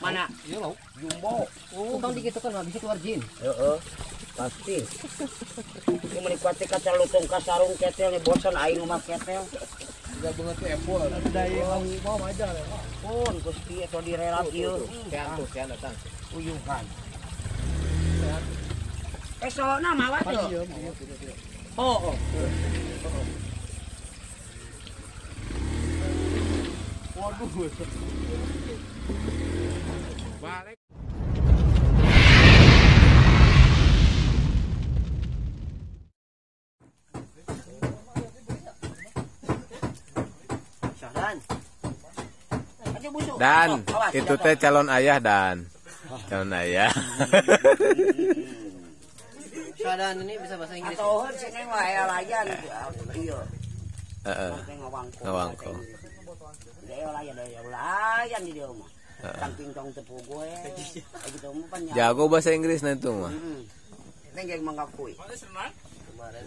Mana? Iya lauk. Jumbo. Oh, tong digitukan mah bisa keluar jin. Heeh. Pasti. Ini menikmati kaca lutung kasarung ketel nih bosan aing mah ketel. Enggak banget tuh epol. Ada yang mau aja. Pun Gusti atau direlap ieu. Sean tuh, sean datang. Uyuhan. Esona mawa tuh. Oh. Waduh. Balik. Dan itu teh calon ayah dan calon ayah. Syahdan ini bisa bahasa Inggris. Atau sini mah aya layan ieu. Heeh. Ngawangkong. Layan di dieu mah. Tangking tong teu puguh we. Gitu mah pan. Jago bahasa Inggris na itu mah. Heeh. Neng mangakui. Kemarin.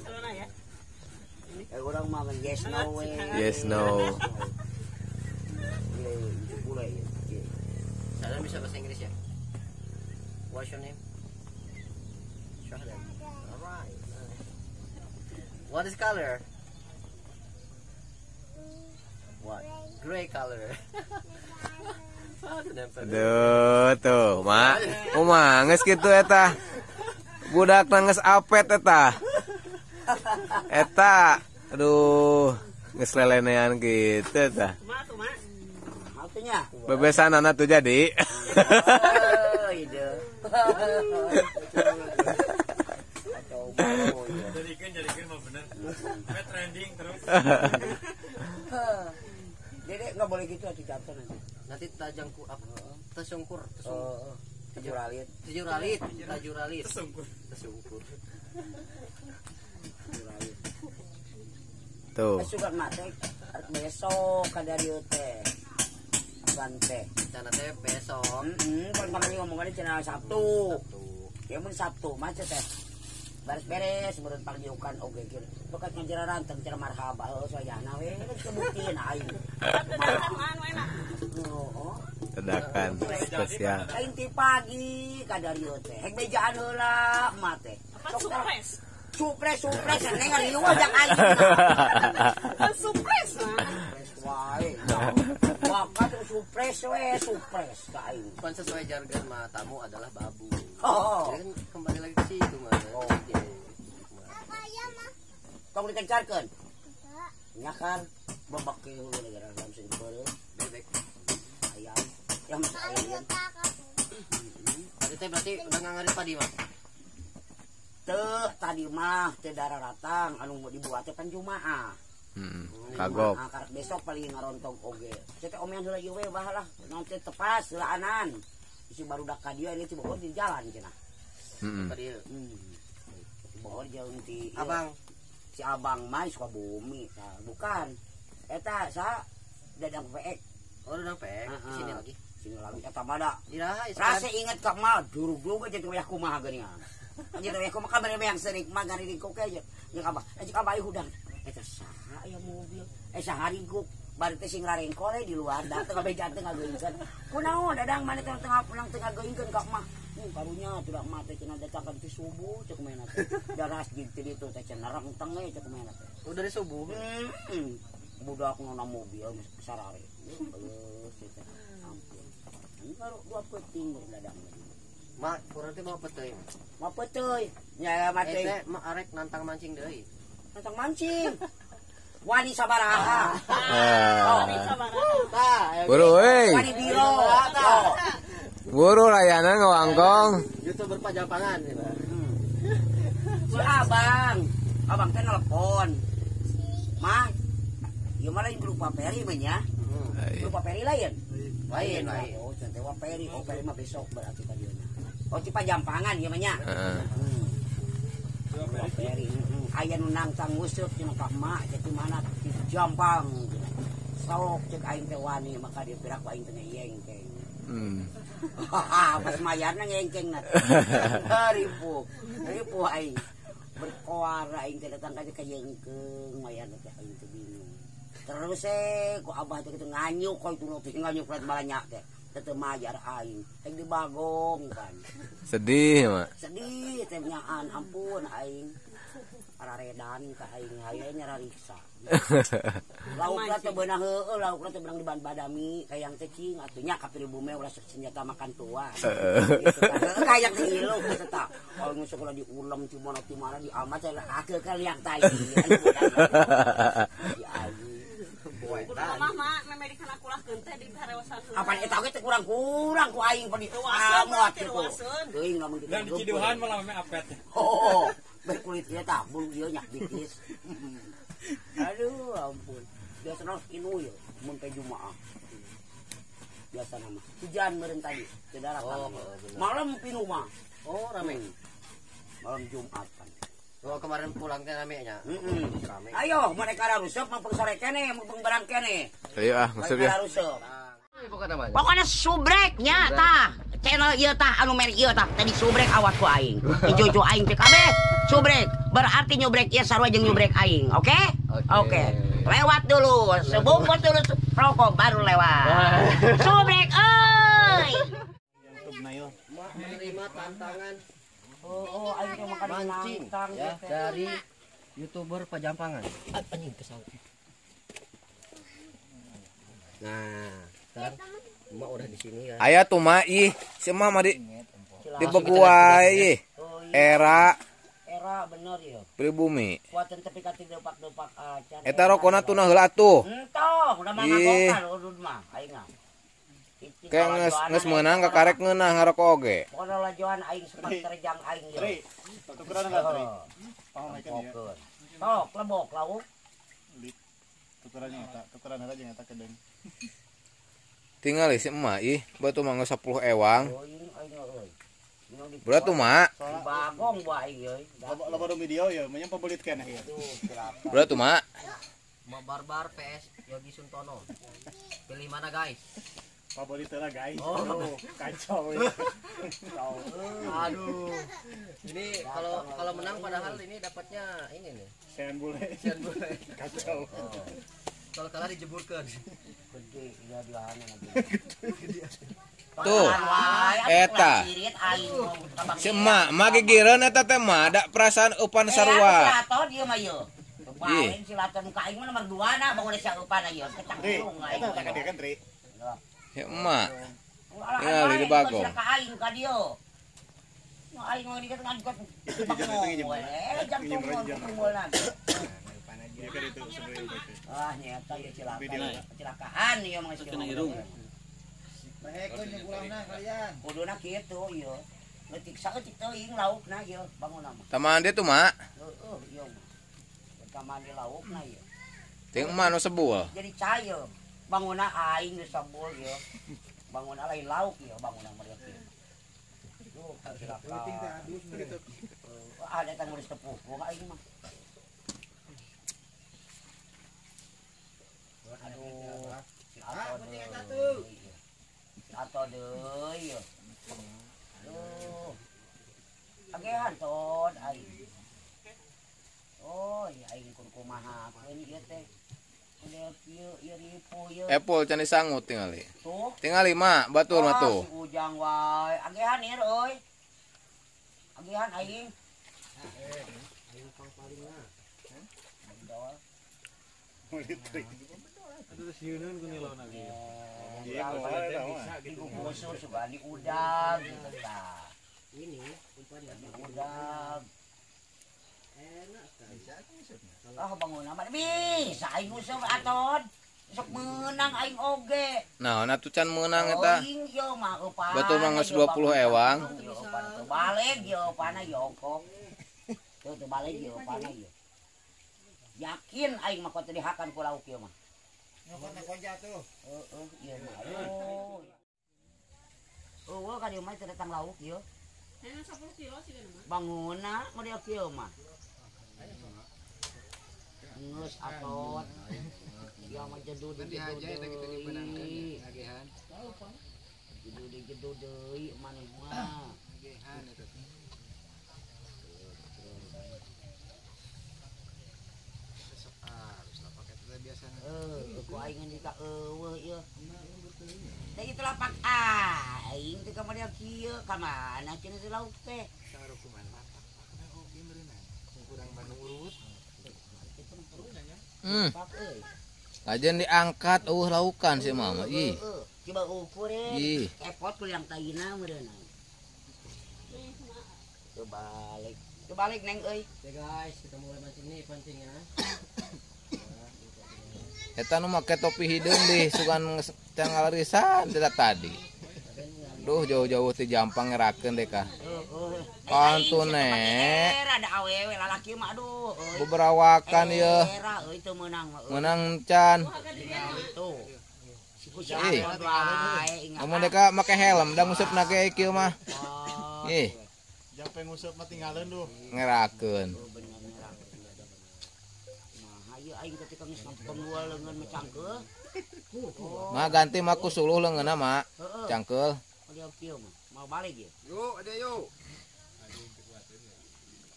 Urang mah yes no we. Yes no. Syahdan bisa bahasa Inggris ya? What's your name? Syahdan. Alright. What is color? What? Gray color. Aduh, tuh, mak. Uma geus kitu eta. Budak nangis apet eta. Eta, aduh, geus lelenean kitu eta. Bebesan anak tuh jadi. Oh, ide. Jadikan mah bener. Trending terus. Jadi nggak boleh gitu atuh jatuh nanti. Nanti tajangku apa? Tersungkur, tersungkur. Tajuralit. Tajuralit, tajuralit. Tersungkur. Tersungkur. Tuh. Sugan mate besok kadarieu teh. Teh. Rencana teh besok. Heeh, kan kemarin ngomongannya cenah Sabtu. Ya mun Sabtu mah teh. Beres-beres meureun pangjiukan oge kieu. Bekat ngajaran ranteng cenah marhaba heuh soyana we kebuktiin aing. Anu enak. Heeh. Tedakan spesial. Aing ti pagi kadarieu teh. Hek bejaan heula mah teh. Surprise. Surprise, surprise neng ngarieu jak aing. Surprise mah. Wae. Bakat supres we, supres ka aing. Pan sesuai jargon mah tamu adalah babu. Oh. Jadi kan kembali lagi ke situ mah. Oh. Tong dikencarkeun. Nyakar babak ke hulu negara langsung beureum bebek. Ayam. Yang masuk ayam. Tadi teh berarti udah ngangarit padi mah. Teu tadi mah teu dararatang anu dibuat teh pan Jumaah. Kagok. Karek besok paling ngarontong oge. Saya teh omean heula ieu we bah lah. Naon teh tepas heulaanan. Isi barudak ka dieu ini ti Bogor di jalan cenah. Heeh. Ka dieu. Bogor jeung ti Abang. Si Abang mah Sukabumi tah. Bukan. Eta sa Dadang PX. Oh, Dadang PX. Sini lagi. Sini lagi eta mah da. Iraha rasa inget ka mah durug-durug aja teh kumaha geuningan. Anjir teh kumaha kabeh yang serik mah garing koke aja. Jeung abah. Jeung abah hudang. Eta saha aya mobil? Saha ringkuk? Bari teh sing rarengkole di luar da teu kabeh janten ngageungkeun. Kunaon dadang maneh teh tengah pulang teu ngageungkeun ka mah. Karunya atuh mah teh cenah datang ka ditu subuh cek kumaha teh. Daras jeung ti ditu teh cenah rengteng we cek kumaha teh. Oh, dari subuh. Budak nona mobil sarare. Geus teh. Ampun. Ini baru dua peuting dadang. Mak, urang teh mau peuteuy. Mau peuteuy. Nya mah teh. Teh mah arek nantang mancing deui. Nantang mancing. Wani sabaraha. Wani sabaraha. Buru euy. Wani biro. Buru layanan ngawangkong. YouTuber Pajampangan ya, Pak. Si Abang. Abang teh nelpon. Mah, ieu mah lain grup Peri mah nya. Grup Peri lain. Lain, lain. Oh, cenah teh Peri. Oh, Peri mah besok berarti ka dieu. Oh, ci Pajampangan ieu mah nya. Heeh. Peri. Aya nu nangtang nguseup cenah ka emak teh mana di Jampang. Sok cek aing teh wani maka dia pirak aing teh ngeyengkeng. Pas mayarna ngeyengkeng na. Ripuh. Ripuh aing. Berkoar aing teh datang ka kayengkeung mayarna teh aing teh bingung. Terus ku abah teh kitu nganyuk koy tuluy nganyuk plat balanya teh. Teu mayar aing. Rek dibagong kan. Sedih mah. Sedih teh nyaan ampun aing. Araredan ka aing haye nyarariksa. Laukna teh beunang heueuh, laukna teh beunang di badami kayang teh cing atuh nya ka pribumi ulah senjata makan tuan. Gitu kan. Kayang teh ilu kitu tah. Kalau geus ulah diulem ti mana ti mana diamat teh akeuh ka liang tai. Di aing. Kudu mah mah meme dikanakulahkeun teh di harewasan heula. Apan eta oge teh kurang-kurang ku aing pan diamot kitu. Teuing lamun kitu. Dan di Ciduhan malah meme apet. Oh, berkulit ieu tah bulu ieu nya bikis. Aduh ampun. Biasa harus inu ya mun teh Jumaah. Biasa nama. Hujan meureun tadi, teu darat. Oh, malam pinu mah. Oh, rame. Malam Jumat kan. Oh, kemarin pulang teh rame nya. Heeh. Rame. Ayo, mereka rusep mah sore kene, mah barang kene. Ayo ah, nguseup ya. Pokoknya subreknya tah. Channel ieu tah anu merek ieu tah tadi subrek awas ku aing. Ijo-ijo aing teh kabeh subrek. Berarti nyubrek ieu sarua jeung nyubrek aing, oke? Oke. Lewat dulu, sebungkus dulu rokok baru lewat. Subrek euy. Menerima tantangan. Oh, aing teh makan mancing ya dari YouTuber Pajampangan. Anjing kesal. Nah, sekarang emak udah di sini kan. Aya tuh mak ih, si emak mah di beguai ih. Era era bener ya. Pribumi. Kuatan tepi ka depak-depak acan. Eta rokona tunah heula atuh. Entah, udah mah ngagokan udud mah aing mah. Kayak geus meunang kakarek ngeunah ngarokok oge. Pokona lajoan aing sepak terjang aing ieu. Tri, tukeran enggak Tri? Pangmekeun ya. Tok, lebok lauk. Tukeran eta, tukeran heula jeung eta kedeung. Tingali si emak ih, batu mah geus 10 ewang. Berat tuh mak. Bagong bae euy. Loba do video ya, menya pabelit keneh ya. Berat tuh mak. Mak Barbar PS Yogi Suntono. Pilih mana guys? Favorit lah guys. Oh, kacau ya. Aduh. Ini kalau menang padahal ini dapatnya ini nih. Sean bule. Sean bule. Kacau. Oh. Kalau kalah dijeburkan. Gede ya diana nanti. Tuh. Eta. Si emak mah gigireun eta teh mah da perasaan eupan sarua. Silaton ieu mah ieu. Bae silaton ka aing mah nomor 2 na bangun sia eupan ieu kecangklung aing. Eta tak kan Tri. Ya emak. Tinggal di bagong. Ka aing ka dieu. Nu aing mah dieu ngangkut. Itu jam tunggulan. Ah nyata ieu cilaka. Kecelakaan ieu mah geus irung. Mehekeun jeung ulangna kalian. Kuduna kitu ieu. Leutik saeutik teuing laukna ieu bangunna mah. Taman dia tuh mak. Heueuh ieu mah. Taman di laukna ieu. Ting emak nu sebul. Jadi cair. Bangunna aing nu sebul ieu. Bangunna lain lauk ieu bangunna mah ieu. Duh, cilaka. Ada tang geus tepuh aing mah. Aduh, atau deui. Aduh. Agehan ton aing. Oh, aing kur kumaha keun ieu teh. Udah kieu ieu ripuh ieu. Epul can disangut tingali. Tuh. Tingali mak, batur mah tuh. Si Ujang wae. Agehan ieu euy. Agehan aing. Aing pang-palingna. Bendol. Aduh sieuneun ku nilona ge. Iya, bisa gitu. Di udang gitu tah. Ini umpannya di udang. Enak sekali. Ah bangun amat bisa aing useup aton. Sok meunang aing oge. Nah, atuh can meunang eta. Aing ieu mah eupan. Batur mah geus 20 ewang. Teu balik ieu eupana ieu ongkoh. Teu teu balik ieu eupana ieu. Yakin aing mah teu dihakan ku lauk ieu mah. Nyokot konja tuh. Heeh, ieu mah. Aduh. Eueuh ka dieu mah teu datang lauk ieu. 10 kilo sih mah. Bangunna model kieu mah. Geus atot. Ieu mah jedu deui. Agehan. Jedu deui jedu deui maneh mah. Agehan eta. Harus lah pakai teh biasana. Ku aing ngan ka eueuh ieu. Da ieu lapak aing teh ka model kieu ka mana cenah teh lauk teh. Sarukuman lapak pakna oge meureunna. Kurang manurut. Kajian diangkat eueuh laukan si mama ih. Coba ukur ih. Epot ku yang taina meureunna. Coba balik neng euy. Oke guys, kita mulai mancing nih pancingnya. Eta nu make topi hideung di sugan cangalarisan teh tadi. Duh jauh-jauh ti Jampang ngerakeun deh kah. Pantun nek. Ada awewe lalaki mah aduh euy. Beberawakan ieu. Era euy teu meunang mah euy. Meunang can. Tuh. Si wae. Lamun deka make helm da nguseup ge kieu mah. Ih. Jampe nguseup mah tinggaleun duh. Ngerakeun. Nah, ieu aing ketika geus ngapenggul leungeun mah cangkeul. Mah ganti mah ku suluh leungeunna mah. Cangkeul. Dia kieu mah. Mau balik ya? Yuk, ada yuk.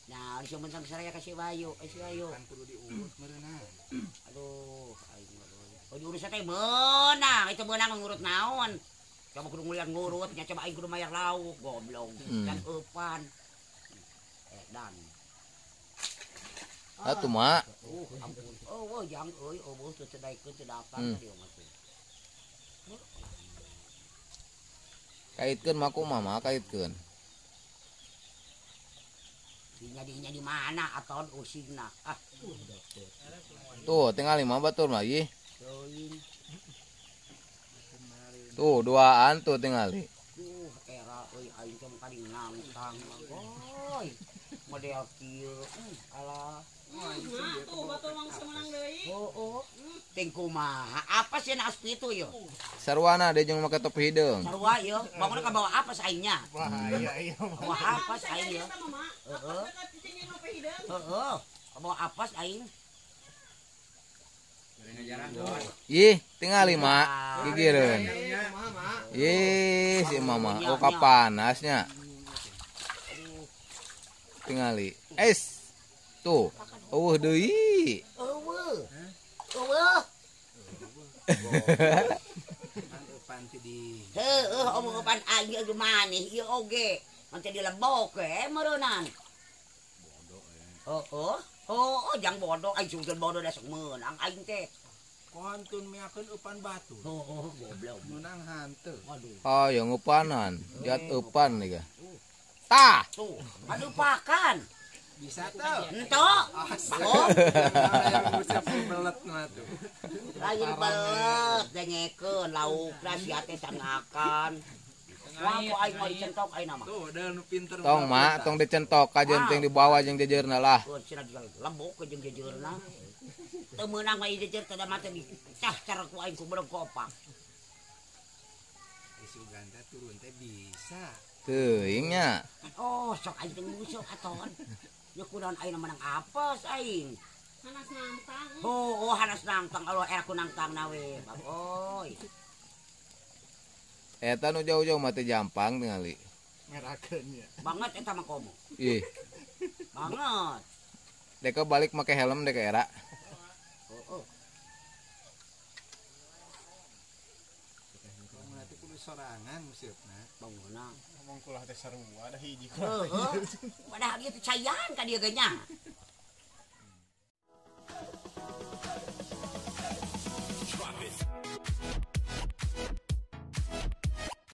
Nah, di mentang saraya ka si Bayu, si Bayu. Kan kudu diurut meureunna. Aduh, aing mah. Oh, diurus teh meunang, itu meunang ngurut naon. Coba kudu ngulian ngurut, nya coba aing kudu mayar lauk, goblok. Kan eupan. Dan. Atuh mak. Ampun. Oh, jang euy, eueuh teu cedaikeun teu datang ka dieu mah teh. Kaitkeun mah kumaha mah kaitkeun. Dinya di mana aton usingna. Ah. Tuh tinggal lima batur mah ih. Tuh duaan tuh tingali. Era euy aing teh mah nangtang. Oi. Model kieu. Alah. Tuh batur mangsa menang deui. Oh. Ting kumaha? Apa sih na aspi itu yo? Sarwana deui jeung make topi hideung. Sarua yo. Bangunna ka bawa apa aingnya? Bahaya ieu. Bawa apa aing yo? Heeh. Heeh. Bawa apa aing? Ih, tingali mak gigireun. Ih, si mama, oh kapanasnya. Tingali. Es. Tuh, eueuh deui. Eueuh. Eueuh. Heueuh, omong eupan aing ieu maneh ieu oge. Manteh dilebok we meureunan. Bodoh eh. Heeh. Oh, jang bodoh aing sungkeun bodoh da sok meunang aing teh. Kontun miakeun eupan batu. Oh, goblok. Meunang hanteu. Waduh. Oh, yang eupanan, jat eupan nih ga. Tah. Tuh, aduh pakan. Bisa tuh. Ento. Oh. Belet mah tuh. Lain belet dengekeun laukna sia teh sangakan. Wah, ku aing mah dicentok aing mah. Tuh, da nu pinter. Tong mak, tong dicentok kajeun ting dibawa jeung jejeurna lah. Tuh, cenah lebok jeung jejeurna. Teu meunang mah ieu jejer teh da mah teh dicah cara ku aing ku bedog kopak. Isugan teh turun teh bisa. Teuing nya. Oh, sok aing teh ngusuk aton. Ya kunaon aing menang apes aing. Hanas nangtang. Oh, hanas nangtang Allah era ku nangtang nawe. Baboy. Eta nu jauh-jauh mah teh Jampang tingali. Ngerakeun nya. Banget eta mah komo. Ih. Banget. Deka balik make helm deka era. Oh. Berarti kudu sorangan musieupna. Bangunna. Ngomong kulah teh sarua da hiji kulah. Heeh. Padahal ieu teh cayan ka dieu ge nya. Drop it.